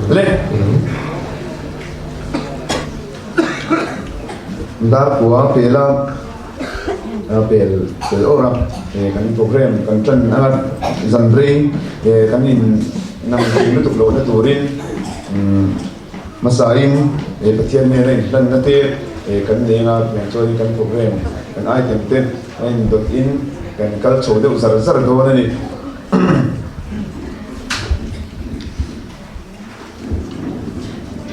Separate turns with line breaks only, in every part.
Le. Darkua pela pel pel awr a kan program kan tan anga zan rei kan in nang thei lutuk lohna turin hmasain Pathian hnena inhlanna te kan nei anga tiang chuanin kan program kan item te a indawt in kan kal chho deuh zar zar dawn a ni.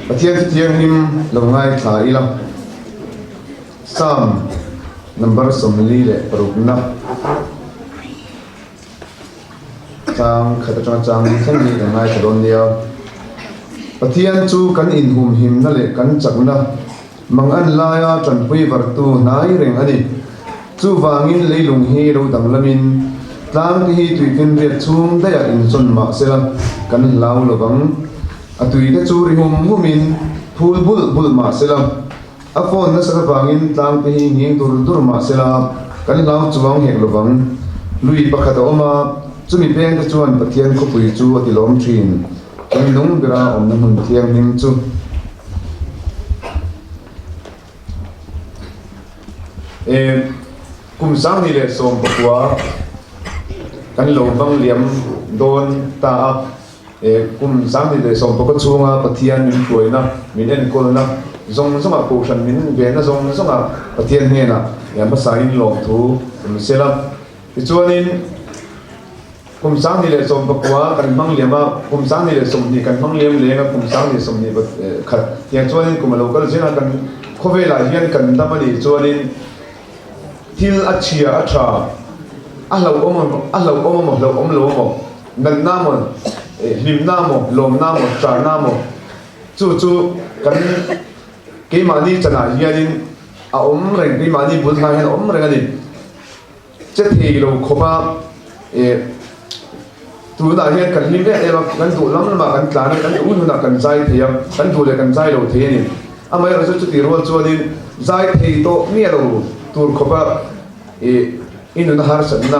Pathian chu thianghlim lo ngaithla ila, Psalm number 46 na chang khat atanga chang thleng hi kan ngaithla dawn nia. Pathian chu kan inhumhimna leh kan chakna mangan laia tanpui vartu hnai reng a ni. Chuvangin leilung hi lo danglamin tlangte hi tuifinriat chhung daihah inzawn mah sela kan hlau lo vang. A tuite chu ri hum humin phul bulh bulh mah sela, a phone nasat avangin tlangte hi nghing dur dur mah sela kan hlau chuang hek lo vang. Lui pakhat a awm a, chumi pengte chuan Pathian khawpui chu a tilawm thin. Kan nung bera awmna hmun thianghlim chu. E, kum 2019 kan lo hmang liam dawn ta a, e, kum 2019 chhunga Pathian min hruaina, min enkawlna zawng zawngah kohhran min venna zawng zawngah Pathian hnenah hmasain lawmthu awm sela. Tichuanin. Kum 2019 kan hmang liam a, kum 2020 kan hmang liam leng a, kum 2021 tiang chuanin kum a lo kal zel a, kan khawvelah hian kan dam a nih chuanin thil a chhia a tha, a hlauhawm a hlauhawm amaw hlauhawm lo amaw, natna amaw, hlimna amaw, lawmna amaw, tarna amaw chu chu kan keimahni chanah hianin a awm reng, keimahni bul hnai hian a awm reng a ni. Che thei lo khawp a, eh, tunah hian kan hlim em em a, kan duh lam lamah kan tlan a, kan duh hun hunah kan zai thei a, kan duh leh kan zai lo thei a ni. Amaherawhchu chu chuti rual chuanin zai thei tawh miah lo tur khawp a, eh, i nuna harsatna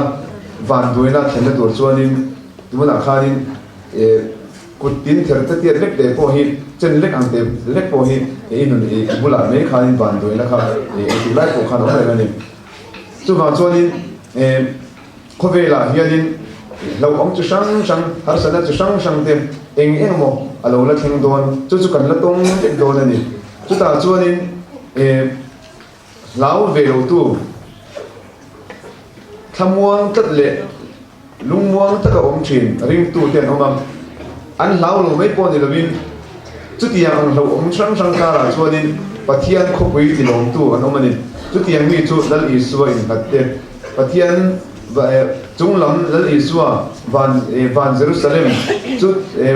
vanduaina thlenna tur chuanin tunah khanin, eh, kut tin ther te tiat lek te pawh hi chen lek ang te lek pawh hi i nun i bulah mai khanin vanduaina kha, eh, engtik lai pawh khan a awm reng a ni. Chuvang chuanin khawvelah hianin hlauhawm chi hrang hrang, harsatna chi hrang hrang te eng eng emaw a lo la thleng dawn, chu chu kan la tawng vek dawn a ni. Chutah chuanin hlau ve lotu thlamuang tlat leh lungmuang taka awm thin ringtute an awm a, an hlau lo mai pawh ni lovin chutiang ang hlauhawm hrang hrang karah chuanin Pathian khawpui tilawmtu an awm a ni. Chutiang mi chu Lal Isua innghat te, Pathian chunglam Lal Isua van van Jerusalem chu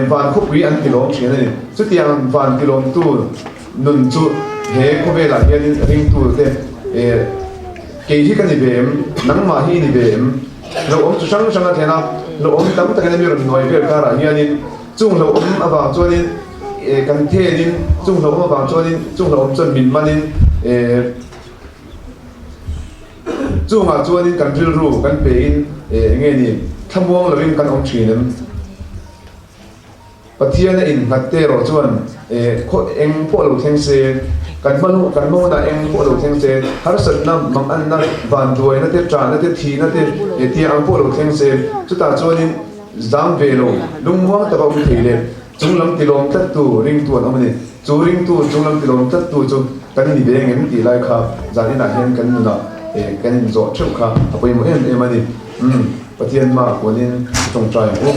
van khawpui an tilawm thin a ni. Chutiang van tilawmtu nun chu he khawvelah hianin ringtute kei hi ka ni ve em, nangmah hi i ni ve em? Hlauhawm chu hrang hrang a thlen a, hlauhawm tam takin a mi rawn hnuai vel karah hianin chung hlauhawm avang chuanin kan thenin chung hlauhawm avang chuanin chung hlauhawm chuan min manin chungah chuanin kan rilru kan pein eng nge ni thlamuang lovin kan awm thin em? Pathian a innghat te erawh chuan khaw eng pawh lo thleng se, kan hma kan hma hunah eng pawh lo thleng se, harsatna, manganna, vanduaina te, ṭahna te, thihna te tia ang pawh lo thleng se, chutah chuanin zam ve lo, lungmuang taka awm thei leh chunglam tilawm tlattu ringtu an awm a ni. Chu ringtu chunglam tilawm tlattu chu kan ni ve ngem tih lai kha zan inah hian kan nunah kan inzawh theuh kha a pawimawh em em a ni. Umm, Pathian hmaah kuanin i tawngtai ang u.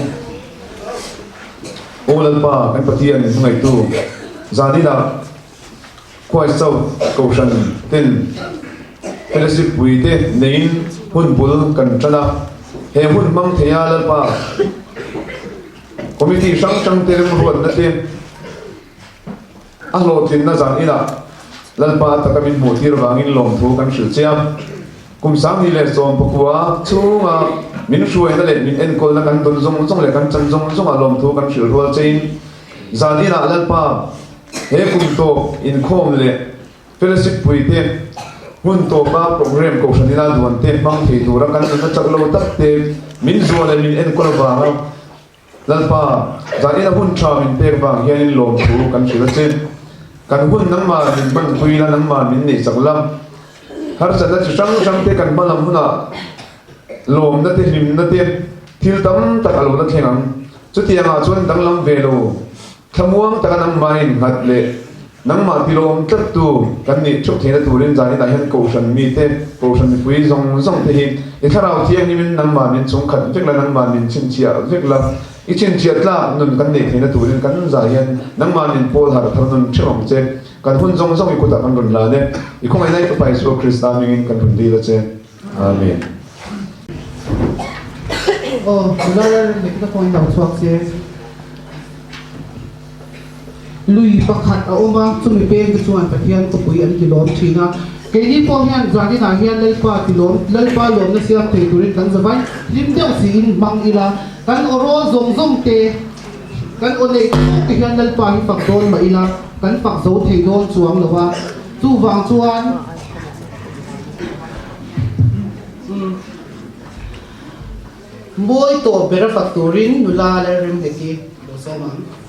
Aw Lalpa, kan Pathian hmangaihtu, zaninah Christ South Kohhran ten fellowship pui te neiin hun bul kan tan a, he hun hmang thei a Lalpa committee hrang hrang te remruatna te a hlawhtlinna zaninah Lalpa taka min hmuh tir vangin lawmthu kan hrilh che a. Kum 2019 chhunga min hruaina leh min enkawlna kan dawn zawng zawng leh kan chan zawng zawngah lawmthu kan hrilh rual chein zaninah Lalpa he kum tawp inkhawm leh fellowship puite hmun tawpa program kohhran ina duan te hmang thei tura kan nunna chak lo tak te min zuah leh min enkawl avanga. Lalpa, zanin a hun tha min pek vang hianin lawmthu kan hrilh a che. Kan hun nangmah min hmanpui la, nangmah min neihsak la. Harsatna chi hrang hrang te kan hmalam hunah lawmna te, hlimna te, thil tam tak a lo la thleng ang. Chutiangah chuan danglam ve lo. Thlamuang taka nangmah innghat leh nangmah tilawm tlattu kan nih theuh theihna turin zaninah hian Kohhran mite, Kohhran mipui zawng zawng te hi i Thlarau Thianghlimin nangmah min chungkhat vek la, nangmah min chhinchhiah vek la, i chhinchhiah tlak nun kan neih theihna turin kan zah hian nangmah min pawl harh thar nun theuh ang che. Kan hun zawng zawng i kutah kan rawn hlan e. I khawngaihna i Fapa Isua Krista hmingin kan rawn dil a che. Amen.
Aw, nula lalremlek na pawhin lo chhuak se. Lui pakhat a awm a, chumi peng te chuan Pathian khawpui an tilawm thin a. Keini pawh hian zaninah hian Lalpa tilawm, Lalpa lawmna siam thei turin kan zavai hlim deuh siin hmang ila, kan aw rawl zawng zawng te, kan aw neih tawk te hian Lalpa hi fak dawn mah ila, kan fak zo thei dawn chuang lo a. Chuvang chuan. Mawi tawh ber a fak turin nula Lalremhleki lo sawm ang.